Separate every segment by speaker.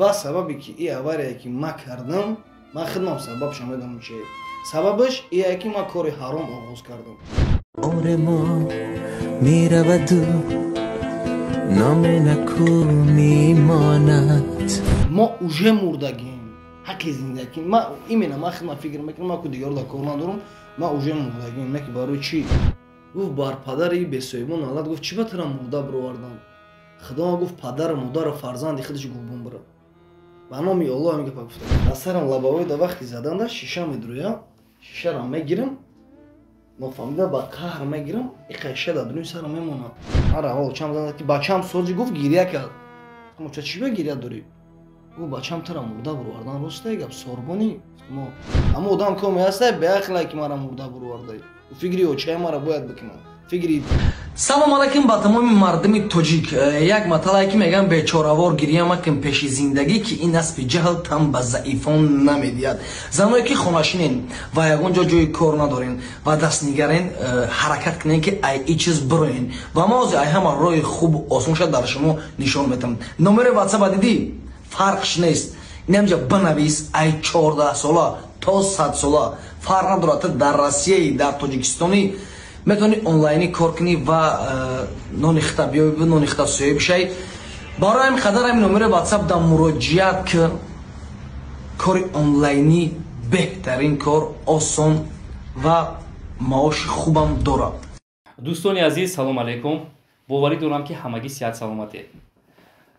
Speaker 1: Ва сабабе ки и авария ки ма кардам, ман хидмам сабабша медонам чи. Сабабаш ие ки ман кори ҳаром оғоз кардам.
Speaker 2: Умри мо мераваду номи наку мемонад.
Speaker 1: Мо уже мурдагем, ҳаққи зиндагӣ. Ма именно ман хидмат фикр мекунам, ман ку дигарро дар кор надорам, ман уже мурдагем. Не ки барои чӣ? Гуфт бар падари бесоҳибон налат, гуфт чӣ ба тура мурда бировардан? Худо гуфт падару модару фарзанди худаш гуфт бира. Ба номи Аллоҳ ҳамин гапа гуфта. Дар сарам лабовой да вақти заданда шиша медурӯям, шишаро мегирам, нофаҳмида ба қаҳр мегирам, иқа шиша дар дуруни сарам мемонад. Ҳар аввал чам зада ки бачам сози гуфт гиря кард. Гуфтам чӣ ба гиря дорӣ? Гуфт бачам тура мурда бировардан росте гап сорбонӣ. Мо аммо одам коме ҳаста беақле ки мара мурда бировардай. Фикри очаи мара бояд бикунам. Фикри
Speaker 3: Салом алайкум ба тамоми мардуми тоҷик. Як маталае ки мегӯям: бечоравор гиря макун пеши зиндагӣ, ки ин аспи ҷаҳл тан ба заифон намедиҳад. Заное ки хонашинен ва ягон ҷо ҷои кор надорен ва дастнигарен, ҳаракат кунен, ки ай и чиз бироен. Ва ма ҳозир ай ҳама роҳи хубу осон шад дар шумо нишон метам. Номери ватсапа дидӣ, фарқш нест, инамҷа бинавис. Ай 14 сола то 100 сола фарқ надорад, ту дар Россияи, дар Тоҷикистонӣ метавонӣ онлайнӣ кор кунӣ ва нони хита биёбӣ, нони хита соҳиб шавӣ. Барои ҳамин қадар ҳамин номери ватсап дар муроҷиат ки кори онлайнӣ беҳтарин кор, осон ва маоши хубам дорад.
Speaker 4: Дӯстони азиз, салом алайкум! Боварӣ дорам, ки ҳамагӣ сиҳат саломатед.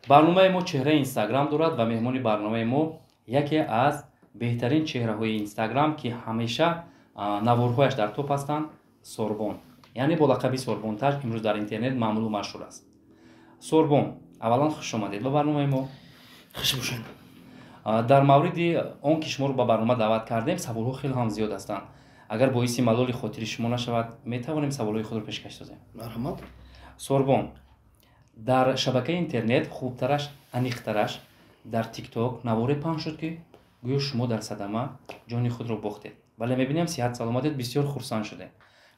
Speaker 4: Барномаи мо чеҳраи Инстаграм дорад ва меҳмони барномаи мо яке аз беҳтарин чеҳраҳои Инстаграм, ки ҳамеша наворҳояш дар топ ҳастанд, Сорбон, яъне бо лақаби Сорбонтаҷ имрӯз дар интернет маъмулу машҳур аст. Сорбон, аввалан хуш омадед ба барномаи мо.
Speaker 1: Хуш бошед.
Speaker 4: Дар мавриди он ки шуморо ба барнома даъват кардем, саволҳо хеле ҳам зиёд ҳастанд. Агар боиси малоли хотири шумо нашавад, метавонем саволҳои худро пешкаш созем?
Speaker 1: Марҳамат.
Speaker 4: Сорбон, дар шабакаи интернет, хубтараш, аниқтараш дар ТикТок наворе паҳн шуд, ки гӯё шумо дар садама ҷони худро бохтед, вале мебинем, сиҳат саломатед, бисёр хурсанд шудем.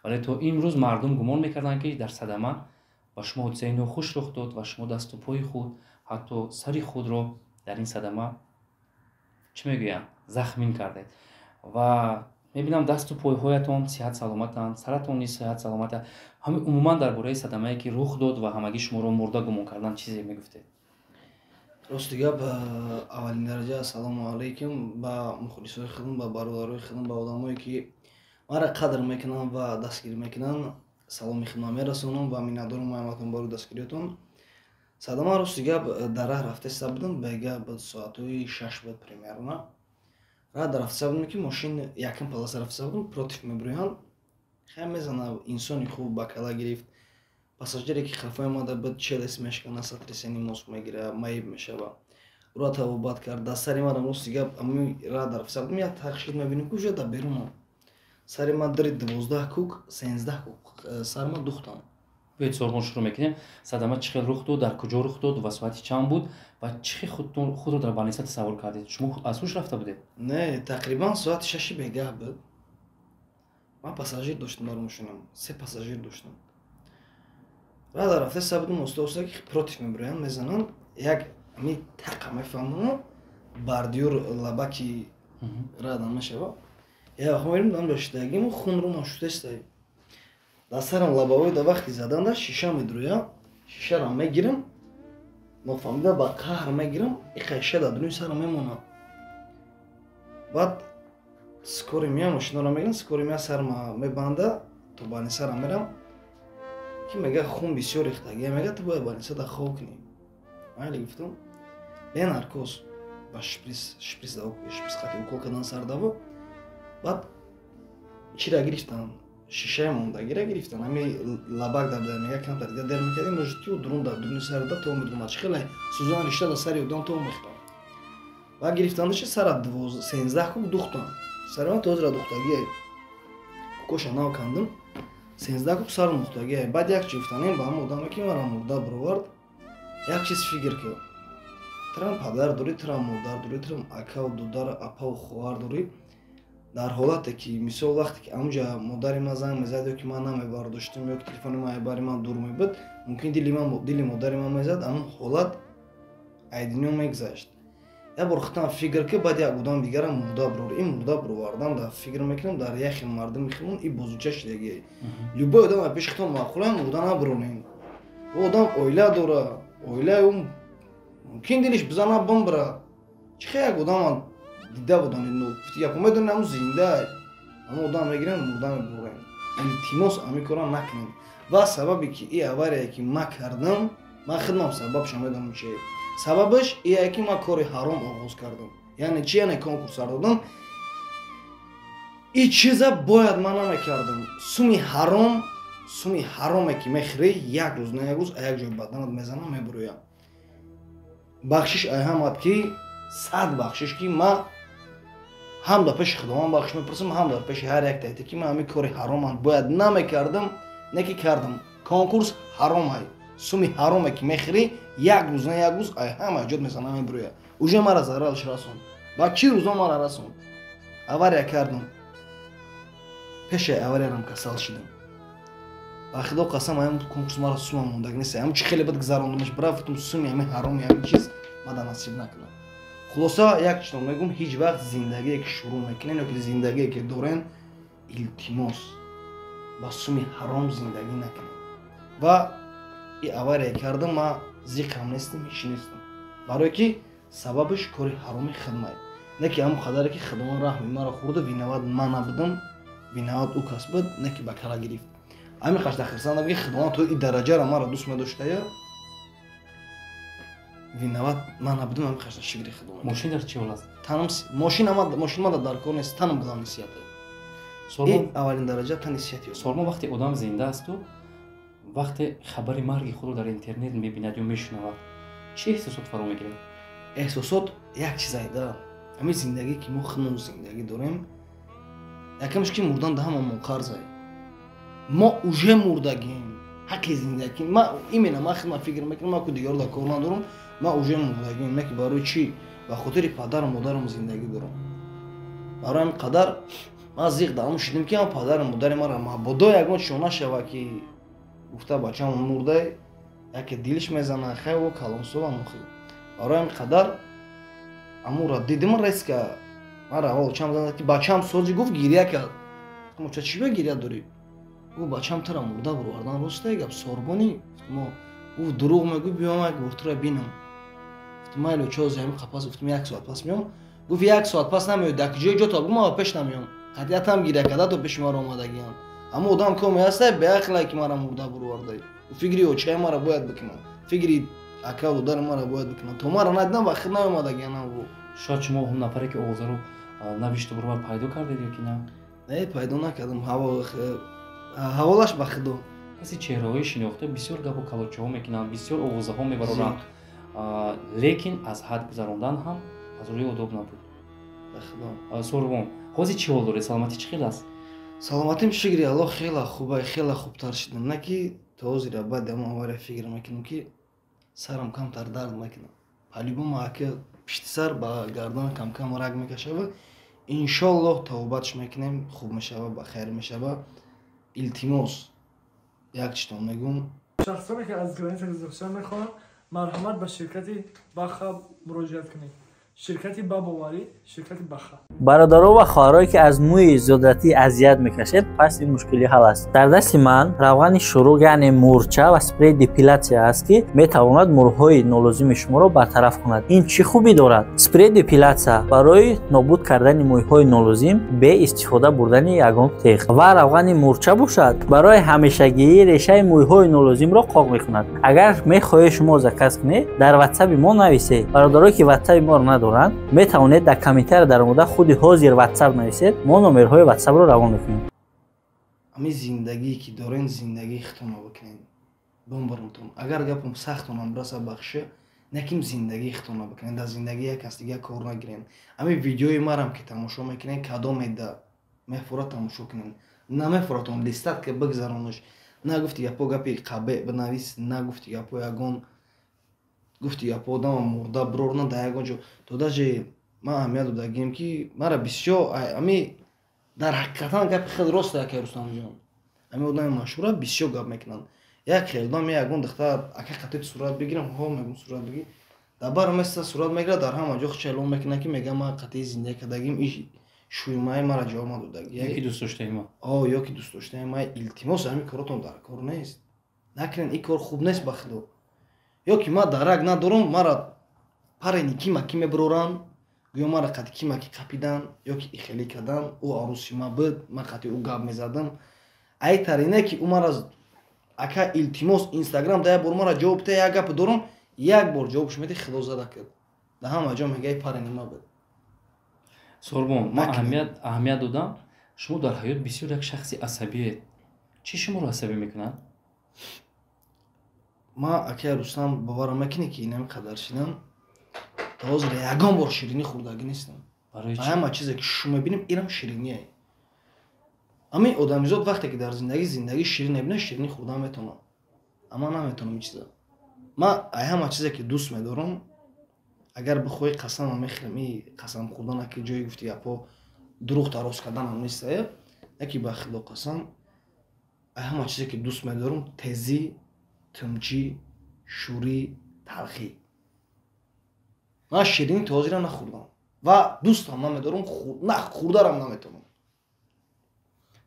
Speaker 4: Вале то имрӯз мардум гумон мекарданд, ки дар садама ба шумо ҳодисаи нохуш рух дод ва шумо дасту пои худ, ҳатто сари худро дар ин садама, чӣ мегӯянд, захмин кардед. Ва мебинам, дасту пойҳоятон сиҳат саломатанд, саратон низ сиҳат саломат. Ҳами умуман дар бораи садамае ки рух дод ва ҳамагӣ шуморо мурда гумон кардан чизе мегуфтед?
Speaker 1: Рости гап, аввалин дараҷа ассалому алайкум ба мухлисои худам, ба бародарои худам, ба одамое ки маро қадр мекунанд ва дастгирӣ мекунанд, саломи худро мерасонам ва миннатдорам ҳаматон барои дастгириятон. Садама, рости гап, дар раҳ рафтаиста будам, бега буд, соатҳои 6 буд примерно. Раҳ дар рафтаиста будам, ки мошин якум полоса рафтаиста будам, против мебурёянд, хай мезана. Инсони хуб ба кала гирифт. Пассажире ки хафа омада буд, челюсть мешкана, сотрясение мозг мегира, маиб мешава. Ура табобат кард. Дар сари манам, рости гап, ами раҳ дар рафтаиста будам, як тахшид мебинем, ки уже дар берунам. Сари ман дари 12 кук, 13 кук сари ман духтам.
Speaker 4: Биёед, Сорбон, шурӯъ мекунем. Садама чӣ хел рух дод, дар куҷо рух дод ва соати чанд буд ва чӣ хел худро дар больница тасаввур кардед? Шумо аз ҳуш рафта будед?
Speaker 1: Не, тақрибан соати 6-и бегаҳ буд. Ман пассажир доштам дар мошинам, се пассажир доштам. Раҳ дар рафтаиста будам, оста оста ки против мебироянд, мезананд, як ами тақа мефаҳмонам, бордюр лабаки радам мешава. Як вақт мерим, дам доштагиму хунро нашудастаи. Дар сарам лобовой да вақти заданда шиша медурӯям, шишаро мегирам, нофаҳмида ба қаҳр мегирам, иқа шиша дар дуруни сарам мемонад. Баъд скорый мея, мошинаро мегирам, скорый мея, сарма мебанда, то больницара мерам, ки мега хун бисёр рехтагия, мега ту бояд больницада хоб кунӣ. Майли, гуфтам, бе наркоз, ба шприц, шприц, шприц қати укол кардан сардаво. Баъд чира гирифтан, шишаи мондагира гирифтан, ҳами лабак дар буда, мега камтар дига дер мекардем, может, ту дурун дар дуруни сарда то медурмад, чӣ хеле сӯзан ришта дар сари одам то мехтам. Баъд гирифтандаша сара 13 кук духтан. Сари ман тозира духтагия, кукоша нав кандам, 13 кук сарам духтагия. Баъд як чи гуфтанем ба ҳама одаме ки мара мурда бировард: як чиз фикр кар, турам падар дорӣ, турам модар дорӣ, турам акаву дудар, апаву хоҳар дорӣ. Дар ҳолате ки, мисол, вақте ки амҷа модари ман занг мезад ё ки ман намебардоштам, ё ки телефони ман бари ман дур мебуд, мумкин дили модари ман мезад, амн ҳолат ай дунё мегузашт. Як бор худтан фикр ки, баъд як одам дигарам мурда бирор. Ин мурда бировардан дар фикр мекунам, дар яхе мардуми худмон и бозуча шидагие. Любой одам пеши худтон маъқулам, мурда набиронем. Ӯ одам оила дора, оилаи ӯ мумкин дилиш бизана, бимбира. Чӣ хел як одама дида буданд, гапо медонем, ҳамун зинда, ҳамун одам мегирем, мурда мебурем. Илтимос, ҳамин корро накунем. Ва сабабе ки и авария ки ма кардам, ман худмам сабабша медонам чи. Сабабаш ие ки ман кори ҳаром оғоз кардам. Яъне чи? Яъне конкурс сар додам. И чиза бояд ман намекардам. Суми ҳаром, суми ҳароме ки мехӯрӣ, як рӯз на як рӯз як ҷои баданат мезанам, мебурӯям. Бахшиш ай ҳамад ки сад бахшиш, ки ман ҳам дар пеши Худованд бахшиш мепурсам, ҳам дар пеши ҳар як таите, ки ман ҳамин кори ҳаромам бояд намекардам, не ки кардам. Конкурс ҳаромай. Суми ҳароме ки мехӯрӣ, як рӯз на як рӯз ай ҳама ҷод мезана, мебурӯя. Уже мара зарараш расон, ба чӣ рӯзо мара расон. Авария кардам, пеши авариярам касал шидам. Ба Худо қасам, ҳамин конкурс мара сума мондаг нест. Ҳамин чи хеле бад гузарондамаш, бирафтум, суми ҳамин ҳароми, ҳамин чиз мада насиб накунад. Хулоса, як чизо мегӯм: ҳеҷ вақт зиндагие ки шурӯъ мекунен ё ки зиндагие ки дорен, илтимос, ба суми ҳаром зиндагӣ накунед. Ва и авария кардам, ман зиқам нестам, ҳеч нестам, барое ки сабабаш кори ҳароми хидмат не ки ҳамон қадаре ки Худованд раҳми маро хӯрда, виноват ман набудам, виноват ӯ кас буд, не ки ба кала гирифт. Ҳамин қашда хирсандам, ки Худованд то и дараҷаро маро дӯст медоштая, виноват ман набудам. Ҳамин қашда шукри Худованд.
Speaker 4: Мошин дар чӣ ҳол аст?
Speaker 1: Танам, мошин, мошин мада дар кор нест, танам главный сиҳате. Аввалин дараҷа тани сиҳати.
Speaker 4: Сормо, вақте одам зинда асту, вақте хабари марги худро дар интернет мебинад ё мешунавад, чӣ эҳсосот фаро мегирад?
Speaker 1: Эҳсосот як чизайда. Ҳамин зиндагие ки мо худмон зиндагӣ дорем, якамш ки мурдан да ҳамамон қарзай. Мо уже мурдагем, ҳаққи зиндагӣ ма именно ман худман фикр мекунам, ман ку дигаро дар кор надорам, ман уже мурдагем. Не ки барои чӣ? Ба хотири падару модарам зиндагӣ дорам. Барои ҳамин қадар ман зиқ дар он шудем, ки ҳам падару модари мара мабодо ягон чио нашава, ки гуфта бачам мурдай, яке дилиш мезана, хай о калонсолам охи. Барои ҳамин қадар амура дидим, резко мара аввал чам зад, ки бачам сози гуфт, гиря кард. Гуфтам: чӣ ба гиря дорӣ? Гуфт: бачам тура мурда бировардан росте гап, сорбонӣ? Гуфтам: гуфт: дурӯғ мегӯй, биём як бор тура бинам. Гуфтам: майло, чози ҳамин қапас. Гуфтам: як соат пас меём. Гуфт: як соат пас намеояд, дар куҷои ҷо то бугӯ, ман пеш намеём. Қатъиятам гиря карда то пеши маро омадагиам. Аммо одам коме ҳастай, беақлай, ки мара мурда бировардай. Фикри очаи мара бояд бикунам, фикри ака додари мара бояд бикунам. То мара надидам, вақт наомадагианам.
Speaker 4: Шояд шумо он нафаре ки овозаро навишту бировар пайдо кардед ё ки на?
Speaker 1: Не, пайдо накардам, ҳаволаш ба Худо.
Speaker 4: Каси чеҳраҳои шинохта бисёр гапу калочаҳо мекунанд, бисёр овозаҳо мебароранд, лекин аз ҳад гузарондан ҳам аз рӯи одоб набуд. Сорбон, ҳозир чӣ ҳол доред? Саломатӣ чӣ хел аст?
Speaker 1: Саломатим, шукри Аллоҳ, хела хуба, хела хубтар шудам. На ки то ҳозира баъди ҳамон авария фикр мекунам, ки сарам камтар дард мекунам. По-любому ака пишти сар ба гардан камкам раг мекашава. Иншоллоҳ, тавбатш мекунем, хуб мешава, ба хайр мешава. Илтимос, як читон мегӯм.
Speaker 5: Шахсоне ки аз граница гузаштан мехоҳанд, марҳамат, ба ширкати Баха муроҷиат кунед. Ширкати бабоварӣ, ширкати Баха.
Speaker 6: Бародаро ва хоҳарое ки аз мӯи зиёдатӣ азият мекашед, пас ин мушкилӣ ҳал аст. Дар дасти ман равғани шуруқ, яъне мурча, ва спрей депилятсия аст, ки метавонад мурҳои нолозими шуморо бартараф кунад. Ин чӣ хубӣ дорад? Спрей депилятсия барои нобуд кардани мӯйҳои нолозим бе истифода бурдани ягон теғ, ва равғани мурча бошад, барои ҳамешагӣ решаи мӯйҳои нолозимро қоқ мекунад. Агар мехоҳед шумо заказ кунед, дар ватсаби мо нависед. Бародарое ки ватсаби моро надоранд, метавонед дар комментария даромада худи ҳозир ватсап нависед, мо номерҳои ватсапро равон мекунем.
Speaker 1: Ҳамин зиндагие ки дорен, зиндагии худтонро бикунед, бомбаромтон. Агар гапам сахтонам бираса, бахша. Наким зиндагии худтонро бикунед, дар зиндагии як кас дигар кор нагирен. Ҳамин видеои марам ки тамошо мекунед, кадомеда мефурад, тамошо кунед, намефуратон, листать ки бигзаронаш. На гуфти гапо гапи қабе бинавис, на гуфти гапо ягон гуфти гапо одама мурда бирор, на дар ягон ҷо. То даже ман аҳамият додагием, ки мара бисёр ами дар ҳақиқатан гапи хеле рост, яке Рустамҷон, ами одами машҳура бисёр гап мекунанд. Як хел одам ягон духтар ака қатъи сурат бигирам, ҳо, мегум, сурат бигир. Дар бар места сурат мегирад, дар ҳама ҷо худша эълон мекунад, ки мега ман қатъи зиндагӣ кардагим, и шӯймаи мара ҷавоб надодагӣ.
Speaker 4: Ёки дӯстдоштаи ма.
Speaker 1: О, ёки дӯстдоштаи ма. Илтимос, ҳамин коротон дар кор нест. Накунед, ин кор хуб нест, ба худо. Ёки ман дарак надорам, мара парени кимаки мебуроранд, гӯё мара қати кимаки қапидан, ёки ихелӣ кардан, ӯ аруси ма буд, ман қати ӯ гап мезадам. Ай тарине ки ӯ мара, ака, илтимос, Инстаграм да як бор мара ҷавоб та, як гап дорам, як бор ҷавобш меди, худо зада кард. Дар ҳама ҷо мега парени ма буд.
Speaker 4: Сорбон, ман аҳамият додам, шумо дар ҳаёт бисёр як шахси асабиед. Чӣ шуморо асабӣ мекунад?
Speaker 1: Ман, акай Рустам, боварам мекунӣ, ки инами қадар шидам, то ҳозир ягон бор ширинӣ хӯрдагӣ нестам. Ҳама чизе ки шу мебинем, инам шириние. Ҳамин одамизод вақте ки дар зиндагӣ ширин мебинад, ширинӣ хӯрдан метавонад, амма наметавонам ин чиза. Ман ай ҳама чизе ки дӯст медорам, агар бихоҳӣ, қасамам мехӯрам, и қасам хӯрдана ки ҷое гуфти гапҳо дурӯғ тароз карданам нест, яки ба худо қасам, ай ҳама чизе ки дӯст медорам: тезӣ, тумчӣ, шӯрӣ, талхӣ. Ман ширинӣ то ҳозирам нахӯрдам ва дӯстам намедорам, на хӯрдарам наметавонам.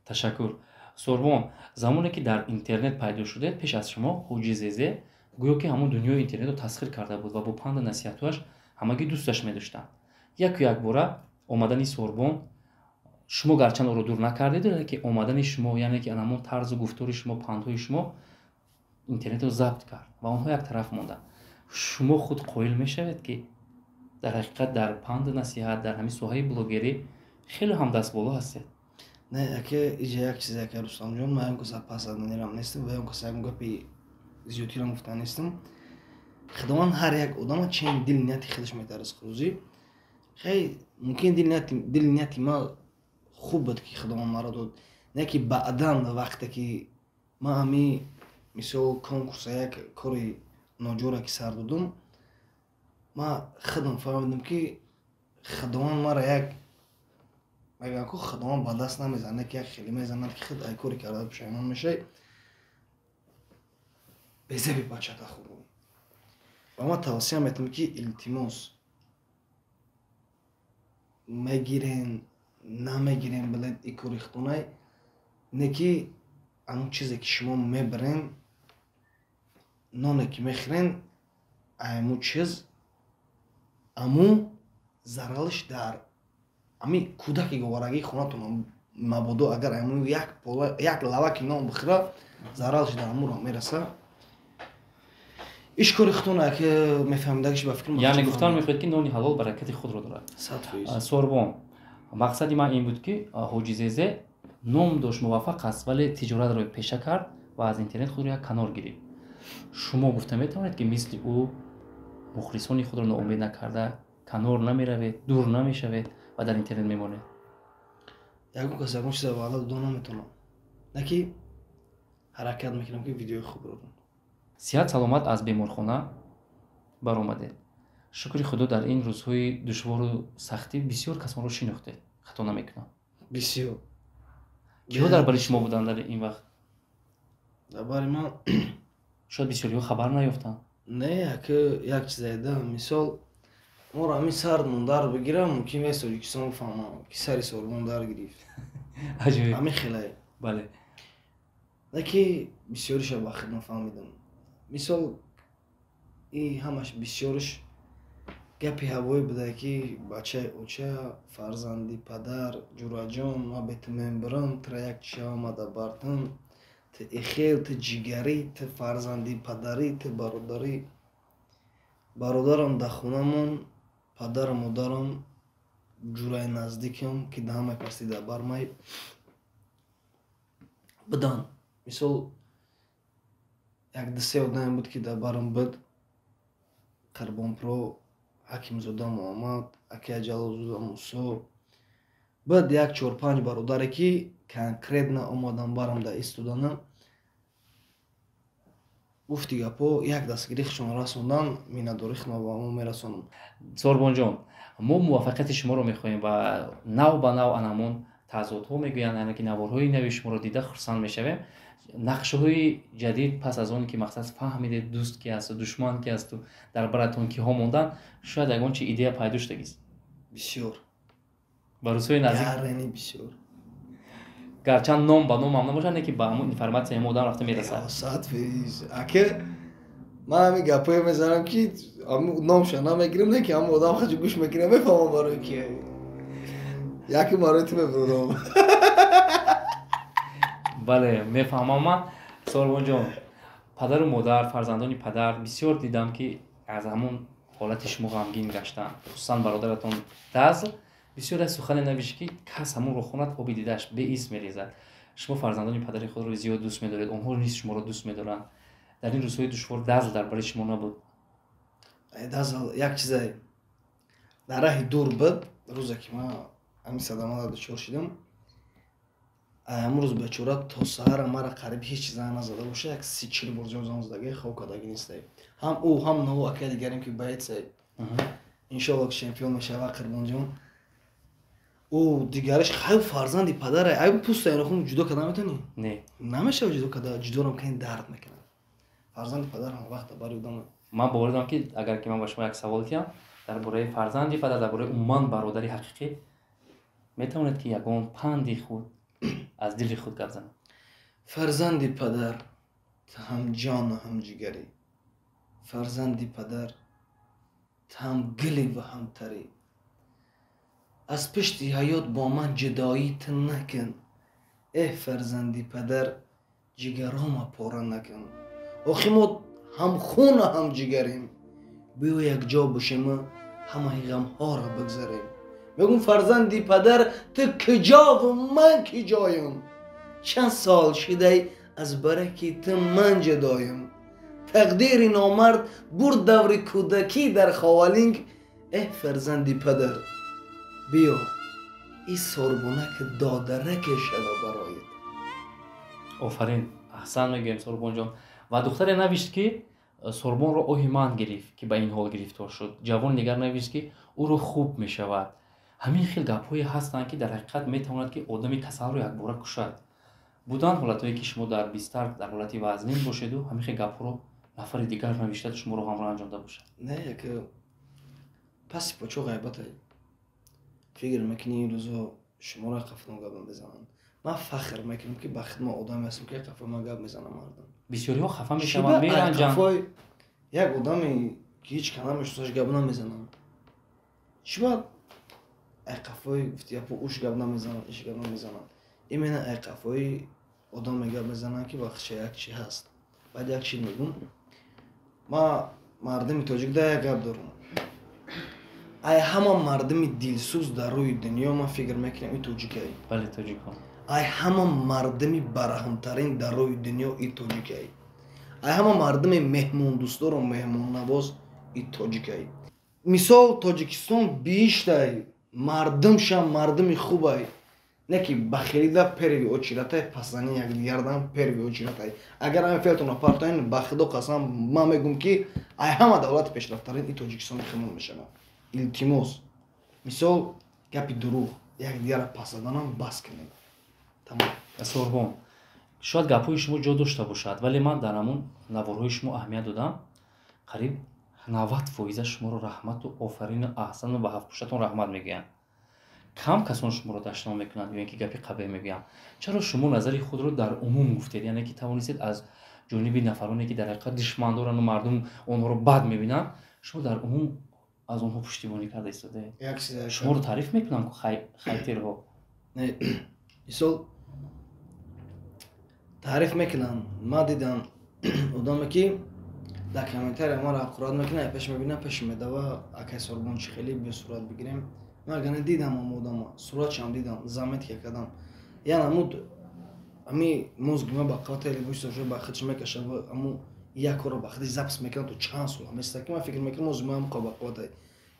Speaker 4: Ташаккур, Сорбон. Замоне ки дар интернет пайдо шудед, пеш аз шумо Ҳоҷи Зезе гӯё ки ҳамон дунёи интернетро тасхир карда буд ва бо панду насиҳатҳояш ҳамагӣ дӯсташ медоштанд. Яку якбора омадани Сорбон, шумо гарчанд ӯро дур накардед, лекин омадани шумо, яъне ки ҳамон тарзу гуфтори шумо, пандҳои шумо интернетро забт кард ва онҳо як тараф монданд. Шумо худ қоил мешавед, ки дар ҳақиқат дар панду насиҳат, дар ҳамин соҳаи блогерӣ хеле ҳам дастболо ҳастед?
Speaker 1: Не, яке иҷа як чизе, яке Рустамҷон, ман ягон каса пас заданирам нестам ва ягон каса ягон гапи зиёдтирам гуфта нестам. Худованд ҳар як одама чен дил нияти худаш метарад ризқрӯзӣ. Хей, мумкин дили нияти ман хуб буд, ки Худованд маро дод, не ки баъдан вақте ки ман ҳами мисол конкурса, як кори ноҷора ки сар додум, ман худам фаҳмидам, ки Худованд мара як мегӯям ку, Худованд ба даст намезанад, ки як хеле мезанад, ки худ ай кори карда пушаймон мешавӣ. Безеби бачата хӯрдам ва ман тавсия метавам, ки илтимос, мегирен, намегирен, билед, и кори худонай, не ки ҳамон чизе ки шумо мебарен, ноне ки мехӯрен, айму чиз аму заралш дар ами кӯдаки говарагии хонатон мабодо, агар аму як пола, як лаваки нон бихӯра, заралш дар амуро мераса. Иш кори худона, ки мефаҳмидагиш, ба фикр.
Speaker 4: Яъне гуфтан мехоҳед, ки нони ҳалол баракати худро дорад?
Speaker 1: 100%.
Speaker 4: Сорбон, мақсади ман ин буд, ки Ҳоҷи Зезе ном дошт, муваффақ аст, вале тиҷоратро пеша кард ва аз интернет худро як канор гирифт. Шумо гуфта метавонед, ки мисли ӯ мухлисони худро ноумед накарда, канор намеравед, дур намешавед ва дар интернет мемонед?
Speaker 1: Ягон кас ягон чиза ваъда дода наметавонам, на ки ҳаракат мекунам, ки видеои хуб рорам.
Speaker 4: Сиҳат саломат аз беморхона баромадед, шукри худо. Дар ин рӯзҳои душвору сахтӣ бисёр касонро шинохтед, хато намекунам?
Speaker 1: Бисёр.
Speaker 4: Киҳо дар бари шумо буданд дар ин вақт?
Speaker 1: Дар бари ман?
Speaker 4: Шояд бисёриҳо хабар наёфтанд.
Speaker 1: Не, яке як чизаеда, мисол, моро ҳамин сардмон дар бигирам, мумкин вес Тоҷикистон фаҳмам, ки сари Сорбон дар гирифт.
Speaker 4: Аҷоиб.
Speaker 1: Ҳамин хелае. Не ки бисёриша ба хидмат фаҳмидам. Мисол, и ҳамаш бисёриш гапи ҳавоӣ буда, ки бачаи оча, фарзанди падар, ҷураҷон, ман бе ту мембирам, тура як чиша омада бартам, ту ихел, ту ҷигарӣ, ту фарзанди падарӣ, ту бародарӣ. Бародарам дар хонамон, падару модарам, ҷураи наздикам, ки дар ҳамаи пасти дар бармай буданд. Мисол, як дусе одаме буд, ки дар барам буд: Қурбонпро, Ҳакимзода Муҳаммад, акай Ҷалолзода Мусо буд, як чор панҷ бародаре, ки конкретно омадан барам дар истоданам. Гуфти гапҳо, як дастгирӣ худшон расондан, миннатдорӣ худро ба мо мерасонам.
Speaker 4: Сорбонҷон, мо муваффақияти шуморо мехоҳем ва нав ба нав анамон. Тазодҳо мегӯянд, яъне ки наворҳои нави шуморо дида хурсанд мешавем. Нақшаҳои ҷадид пас аз он ки мақсад фаҳмидед, дӯст ки асту душман ки асту дар баратон киҳо мондан, шояд ягон чи идея пайдо шудагист?
Speaker 1: Бисёр.
Speaker 4: Ба рӯзҳои наздик?
Speaker 1: Гарани бисёр.
Speaker 4: Гарчанд ном ба номам набошад, не ки ба ҳамон информатсия ҳама одам рафта мерасад.
Speaker 1: 100%. Аке, ман ҳамин гапое мезанам, ки номша намегирем, не ки ҳама одам хаҷи гӯш мекунам, мефаҳмам барои ки яке барои ту мебурдам.
Speaker 4: Бале, мефаҳмам ман. Сорбонҷон, падару модар, фарзандони падар бисёр дидам, ки аз ҳамон ҳолати шумо ғамгин гаштанд, хусусан бародаратон Дазл бисёр аз сухане навишт, ки кас ҳамонро хонад, оби дидаш беист мерезад. Шумо фарзандони падари худро зиёд дӯст медоред, онҳо низ шуморо дӯст медоранд. Дар ин рӯзҳои душвор Дазл дар барои шумо набуд?
Speaker 1: Дазл як чизе дар раҳи дур буд. Рӯзе ки ман ҳамин садамада дучор шидам, ҳамун рӯз бечора то саҳара мара қариб ҳеҷ чиз занг назада боша, як 30-40 бор зиёд занг задаги, хоб кардаги нестай. Ҳам ӯ, ҳам наво акаи дигарем, ки боец, иншоалло ки чемпион мешава, Қирбонҷон. Ӯ дигараш хай фарзанди падара, ай пӯста инохун ҷудо карда наметавонӣ?
Speaker 4: Не.
Speaker 1: Намешава ҷудо карда, ҷудорам кани дард мекунад. Фарзанди падар ҳама вақт бари одам.
Speaker 4: Ман бовар дорам, ки агар ки ман ба шумо як савол диҳам дар бораи фарзанди падар, дар бораи умуман бародари ҳақиқӣ, метавонед ки ягон панди худ аз дили худ гап занед.
Speaker 1: Фарзанди падар ҳам ҷону ҳам ҷигарӣ, фарзанди падар ҳам гилӣ ва ҳам тарӣ. Аз пишти ҳаёт бо ман ҷудоӣ ту накун, эҳ, фарзанди падар, ҷигарома пора накун. Охи мо ҳам хуна, ҳам ҷигарем, биё якҷо бошему ҳамаи ғамҳоро бигзарем. Мегӯм, фарзанди падар, ту киҷову ман киҷоем? Чанд сол шидай, аз бараки ту ман ҷудоем. Тақдири номард бурд даври кӯдакӣ дар Ховалинг. Эҳ, фарзанди падар, биё и сорбонак додараке шава бароят.
Speaker 4: Офарин, аҳсан мегӯем, Сорбонҷон. Ва духтаре навишт, ки Сорбонро оҳи ман гирифт, ки ба ин ҳол гирифтор шуд. Ҷавон дигар навишт, ки ӯро хуб мешавад. Ҳамин хел гапҳое ҳастанд, ки дар ҳақиқат метавонад, ки одами касалро якбора кушад. Буданд ҳолатҳое, ки шумо дар бистар дар ҳолати вазнин бошеду ҳамин хел гапҳоро нафари дигар навишта, шуморо ҳамроҳ анҷомда бошад?
Speaker 1: Не, як паси почо ғайбатай. Фикр мекунӣ, ин рӯзо шуморо қафно гап мезананд. Ман фахр мекунам, ки ба хидма одаме ҳастам, ки қафо ман гап мезанам мардам.
Speaker 4: Бисёриҳо хафа мешаванд, меранҷанд.
Speaker 1: Як одаме ки ҳеҷ ка намешносаш, гап намезанам. Чӣ ба ай қафои гуфти япо уш гап намезананд, иш гап намезананд? Именно ай қафои одаме гап мезананд, ки вақтша як чи ҳаст. Баъд як чи мегӯм: ман мардуми тоҷик да як гап дорам. Ай ҳама мардуми дилсӯз дар рӯи дунё, ман фикр мекунам, и тоҷикай.
Speaker 4: Бале, тоҷикҳо.
Speaker 1: Ай ҳама мардуми бараҳмтарин дар рӯи дунё и тоҷикай, ай ҳама мардуми меҳмондӯстдору меҳмоннавоз и тоҷикай. Мисол, Тоҷикистон биҳиштай, мардумшам мардуми хубай, не ки бахелида первый очередь ай, пасзани якдигардан первый очередь ай. Агар ҳамин феълтонро партоен, ба худо қасам, ман мегӯм, ки ай ҳама давлати пешрафтарин и Тоҷикистон химон мешавад. Илтимос, мисол, гапи дурӯғ, якдигарро пас заданам бас кунед, тамом.
Speaker 4: Сорбон, шояд гапҳои шумо ҷо дошта бошад, вале ман дар ҳамун наворҳои шумо аҳамият додам: қариб 90 фоиза шуморо раҳмату офарину аҳсану ба ҳафтпуштатон раҳмат мегӯянд. Кам касон шуморо дашном мекунанд ё ин ки гапи қабеҳ мегӯянд. Чаро шумо назари худро дар умум гуфтед, яъне ки тавонистед аз ҷониби нафароне, ки дар ҳақиқат душман дорану мардум онҳоро бад мебинанд, шумо дар умум аз онҳо пуштибонӣ карда истодаед? Шуморо таъриф мекунам хайтерҳо.
Speaker 1: Мисол, таъриф мекунанд. Ман дидам одаме, ки дар комментария маро ҳақорат мекунад, пеш мебинам, пеши медава: «Акай Сорбон, чӣ хеле, биё сурат бигирем». Ман агар дидам ам одама, суратшам дидам, заметка кардам, яъне амуд ами мозги ма ба қуввати либоси ба худш мекаша, аму як корро ба худиш запись мекунам, то чанд сол места, ки ман фикр мекунам, мозги ма ба қуввате,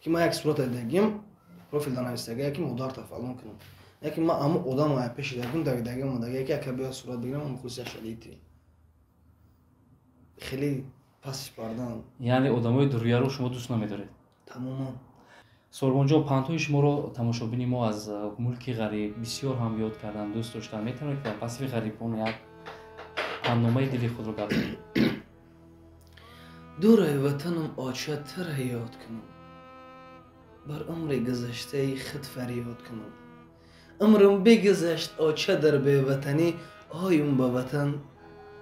Speaker 1: ки ман як сурата дагим, профил да навистага, ки модарта фалон кунам, яки ман аму одама пеши дагим, давидаги омадаги, ки ака, биё сурат бигирам. Ам хулси шалити хеле пасиш бардан.
Speaker 4: Яъне одамои дуруяро шумо дӯст намедоред?
Speaker 1: Тамоман.
Speaker 4: Сорбонҷон, пандҳои шуморо тамошобини мо аз мулки ғариб бисёр ҳам ёд кардан, дӯст доштан. Метавонед дар васфи ғарибон як пандномаи дили худро гап занед?
Speaker 1: Дурай ватанам, оча, тара ёд кунам, бар умри гузаштаи худ фарёд кунам. Умрам бигузашт, оча, дар беватанӣ, оюм ба ватан,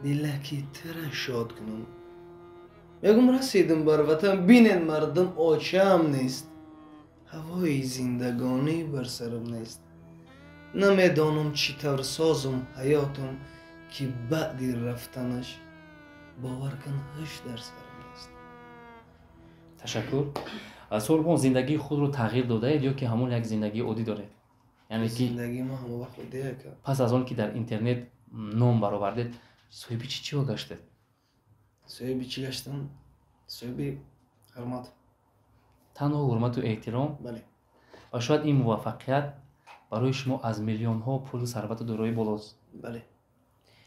Speaker 1: дилаки тара шод кунам. Мегум, расидам бар ватан, бинен, мардум, очаам нест, ҳавои зиндагонӣ бар сарам нест. Намедонам, чӣ тавр созам ҳаётам, ки баъди рафтанаш, бовар кун, ҳуш дар сарам нест.
Speaker 4: Ташаккур. Сорбон, зиндагии худро тағйир додаед ё ки ҳамон як зиндагии оддӣ доред? Яъне ки
Speaker 1: Зиндагии мо ҳама вақт оддия ка.
Speaker 4: Пас аз он ки дар интернет ном баровардед, соҳиби чӣ чиҳо гаштед?
Speaker 1: Соҳиби чӣ гаштам? Соҳиби ҳурмат.
Speaker 4: Танҳо ҳурмату эҳтиром?
Speaker 1: Бале.
Speaker 4: Ва шояд ин муваффақият барои шумо аз миллионҳо пулу сарвату дороӣ болост.
Speaker 1: Бале.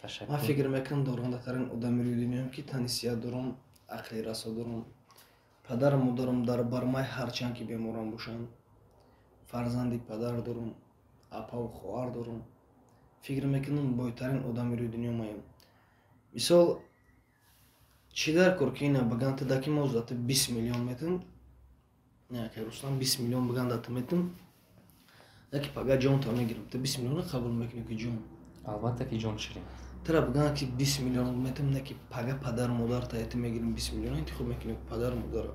Speaker 4: Ташаккур.
Speaker 1: Ман фикр мекунам, дорандатарин одами рӯи дунёам, ки тани сиҳат дорам, ақли расо дорам, падару модарам дар бармай, ҳарчанд ки беморам бошанд, фарзанди падар дорам, апаву хоҳар дорам. Фикр мекунам, бойтарин одами рӯи дунё маем. Мисол, чӣ дар кор ки ина баган ту даки мо зата 20 миллион метам, не, Рустам, 20 миллион баган дата метам, яки пага ҷонта мегирам, ту 20 миллиона қабул мекунӣ ки ҷон?
Speaker 4: Албатта ки ҷон ширин.
Speaker 1: Тара бигӯянд, ки 20 миллион метам, не ки пага падару модар таята мегирим, 20 миллион интихоб мекунӣ падару модара?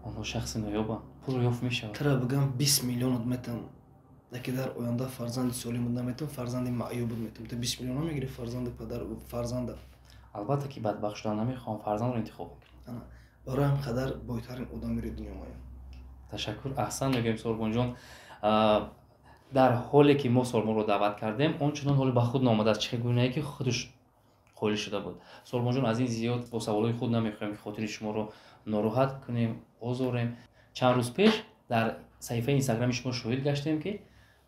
Speaker 4: Онҳо шахси ноёбанд, пулро ёфт мешавад.
Speaker 1: Тара бигӯям, 20 миллионат метам, не ки дар оянда фарзанди солимат наметам, фарзанди маъюбат метам, ту 20 миллиона мегирӣ фарзанди падар фарзанда?
Speaker 4: Албатта ки бадбахт шудан намехоҳам, фарзандро интихоб мекунам.
Speaker 1: Барои ҳам қадар бойтарин одами рӯи дунё маям.
Speaker 4: Ташаккур, аҳсан мегӯем, Сорбонҷон. Дар ҳоле ки мо Сорбонро даъват кардем, он чунон ҳоле ба худ наомадааст, чӣ гунае ки худаш холӣ шуда буд. Сорбонҷон, аз ин зиёд бо саволҳои худ намехоҳем, ки хотири шуморо нороҳат кунем, озорем. Чанд рӯз пеш дар саҳифаи Инстаграми шумо шоҳид гаштем, ки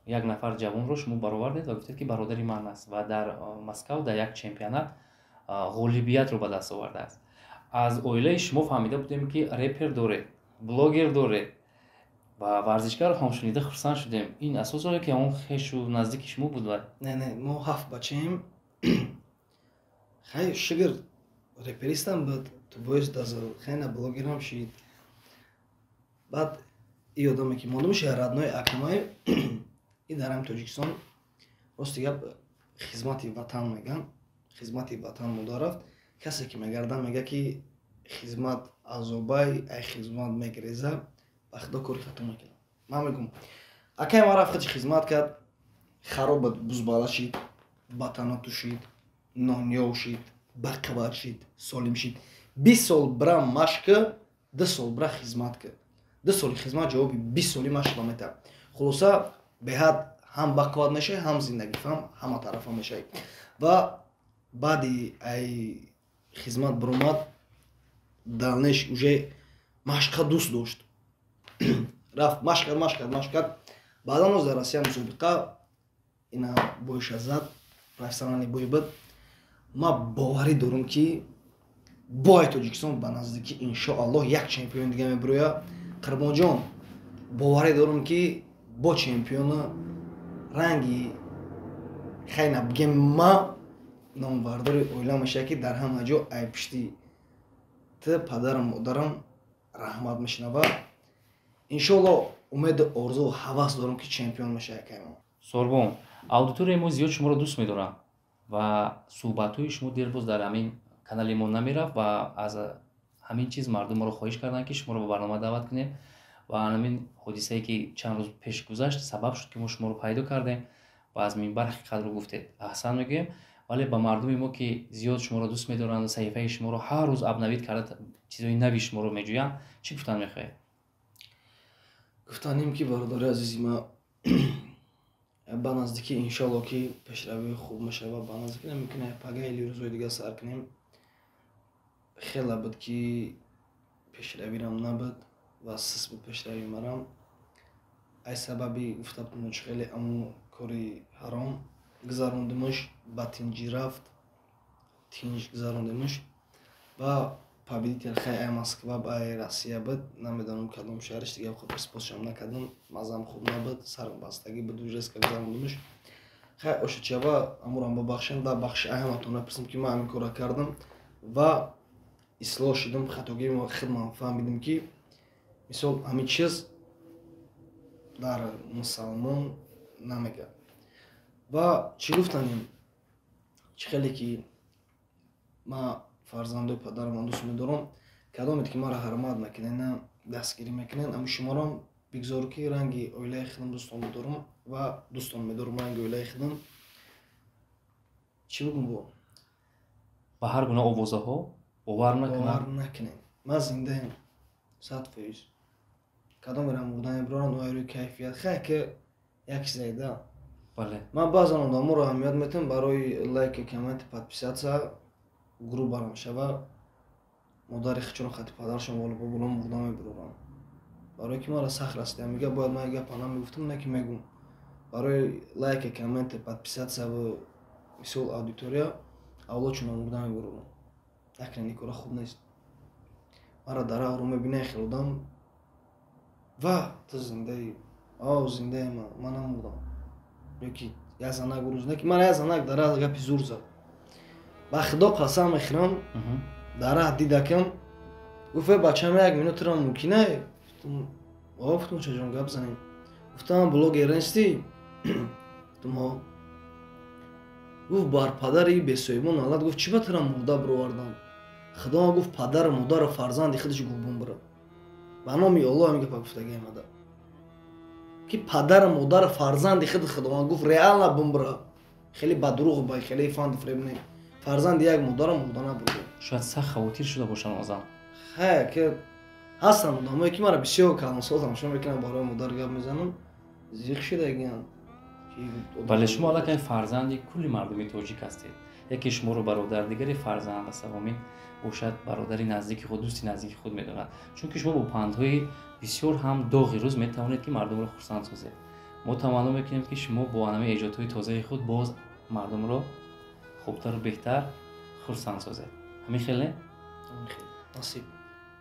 Speaker 4: як нафар ҷавонро шумо баровардед ва гуфтед, ки бародари ман аст ва дар Москав дар як чемпионат ғолибиятро ба даст овардааст. Аз оилаи шумо фаҳмида будем, ки репер доред, блогер доред ва варзишгарро ҳам шунида хурсанд шудем. Ин асос дорад, ки он хешу наздики шумо буд ва
Speaker 1: Не, не, мо ҳафт бачаем. Хай, шугр, реперистам буд, ту боис хайна блогерам шид. Баъд и одаме ки мондамш, родной акамай, и дар ҳами Тоҷикистон, рости гап, хизмати ватан меган, хизмати ватан мода рафт. Касе ки мегардан, мега, ки хизмат азобай, ай хизмат мегреза, ба худо, кори хато мекунам. Ман мегум, акай ман рафт, худш хизмат кард, хароб буд, бузбала шид, батаноту шид, нонёв шид, бақувват шид, солим шид. 20 сол бира машка, 2 сол бира хизмат кард, 2 соли хизмат ҷавоби 20 соли машқро метаҳад. Хулоса, беҳад ҳам бақувват мешавӣ, ҳам зиндагифаҳм, ҳама тарафа мешавӣ. Ва баъди ай хизмат биромад, дальнейш уже машқа дӯст дошт, рафт, машқ кард, машқ кард, машқ кард. Баъдан оз дар Россия мусобиқа ина бойша зад, профессиональный бой буд. Ман боварӣ дорам, ки бои Тоҷикистон ба наздикӣ, иншоаллоҳ, як чемпион дига мебироя. Қурбонҷон, боварӣ дорам, ки бо чемпиона ранги хайна бигем, ма номбардори оила мешавад, ки дар ҳама ҷо ай пишти ту падарам, модарам раҳмат мешунава. Иншоалло, умеду орзу, ҳавас дорам, ки чемпион мешавад каймо.
Speaker 4: Сорбон, аудиторияи мо зиёд шуморо дӯст медоранд ва суҳбатҳои шумо дербоз дар ҳамин канали мо намерафт ва аз ҳамин чиз мардум моро хоҳиш карданд, ки шуморо ба барнома даъват кунем. Ва ҳамин ҳодисае, ки чанд рӯз пеш гузашт, сабаб шуд, ки мо шуморо пайдо кардем ва аз минбар ҳақиқатро гуфтед. Аҳсан мегӯем. Вале ба мардуми мо, ки зиёд шуморо дӯст медоранд, саҳифаи шуморо ҳар рӯз обновить карда, чизҳои нави шуморо меҷӯянд, чӣ гуфтан мехоҳед?
Speaker 1: Гуфтанем, ки бародари азизи ма, ба наздикӣ, иншоалло, ки пешравии хуб мешавад. Ба наздикӣ намекунем, пага или рӯзҳои дига сар кунем. Хеле буд, ки пешравирам набуд ва сис буд пешравии марам, ай сабаби гуфта будам, хеле аму кори ҳаром гузарондимуш, ба тинҷӣ рафт, тинҷ гузарондимуш ва Победитель хай ай Москва, ай Россия буд, намедонам кадом шаҳриш, дига хуб спосшам накардам, мазам хуб набуд, сарам бастагӣ буд, жестко гузарондумш. Хай, ошачава амурам бабахшем да бахши ай ҳаматон напурсам, ки ман ҳамин корро кардам ва ислоҳ шудам, хатогии худман фаҳмидем, ки мисол ҳамин чиз дар мусалмон намегӯяд. Ва чӣ гуфтанем, чӣ хеле ки ман фарзандои падарамон дӯст медорам, кадомед ки маро ҳурмат мекунед, дастгирӣ мекунед, ами шуморам бигзор, ки ранги оилаи худам дӯстон медорам ва дӯстон медорам ранги оилаи худам. Чӣ бигум бо?
Speaker 4: Ба ҳар гуна овозаҳо бовар
Speaker 1: накунад, накунед. Ман зиндаем 100%. Кадомера мурда мебароранд, рӯи кайфият. Хай, ки як чизайда ман баъзан одаморо аҳамият метиҳам, барои лайки, комменти, подписаться гру барам шава, модари хичоно хати падарашон воло боболо мурда мебароранд, барое ки мара сахт расида мега. Бояд ман гапа намегуфтам, не ки мегум, барои лайки, комменти, подписаться ва мисол аудитория авлодшона мурда мебароранд. Накунед, ин кора хуб нест. Мара дар аҳру мебинай хел одам: «Ва ту зиндаи?» «О, зиндаи, ман намурдам». Ёки як занак рӯз не ки мара як занак дар раҳ гапи зур зад, ба Худо қасам мехӯрам, дар раҳ дидакам, гуфт: «Э, бачам, як минутро мумкина?» «О», гуфтам, «чаҷон, гап занем». Гуфтам: «Блогер нестӣ?» Гуфтам: «Ҳо». Гуфт: «Бар падари бесоҳибон налат», гуфт, «чӣ ба тура мурда бировардан? Худо», гуфт, «падару модару фарзанди худаш губун бира». Ба номи Аллоҳ ҳамин гапа гуфтагиам ада, ки падару модару фарзанди худ Худованд, гуфт, реально бумбира. Хеле ба дурӯғ, ба хеле фанду фиреб не, фарзанди як модарам мурда набурда.
Speaker 4: Шояд сахт хавотир шуда бошанд озам.
Speaker 1: Хе, ки ҳастанд одамое, ки мара бисёр калонсол тамошо мекунанд, барои модар гап мезанам, зиқ шидагиянд.
Speaker 4: Вале шумо аллакай фарзанди кулли мардуми тоҷик ҳастед. Яке шуморо бародар, дигаре фарзанд ва савомин бошад, бародари наздики худ, дӯсти наздики худ медонад, чунки шумо бо пандҳои бисёр ҳам доғи рӯз метавонед, ки мардумро хурсанд созед. Мо таманно мекунем, ки шумо бо анами эҷодҳои тозаи худ боз мардумро хубтару беҳтар хурсанд созед. Ҳамин хел не?
Speaker 1: Насиб.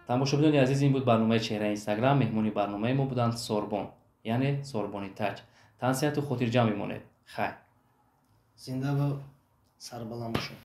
Speaker 4: Тамошобинони азиз, ин буд барномаи «Чеҳраи Инстаграм». Меҳмони барномаи мо буданд Сорбон, яъне Сорбони Таҷ. Тансиҳату хотирҷамъ бимонед, хайр.
Speaker 1: Зинда ва сарбаланд бошед.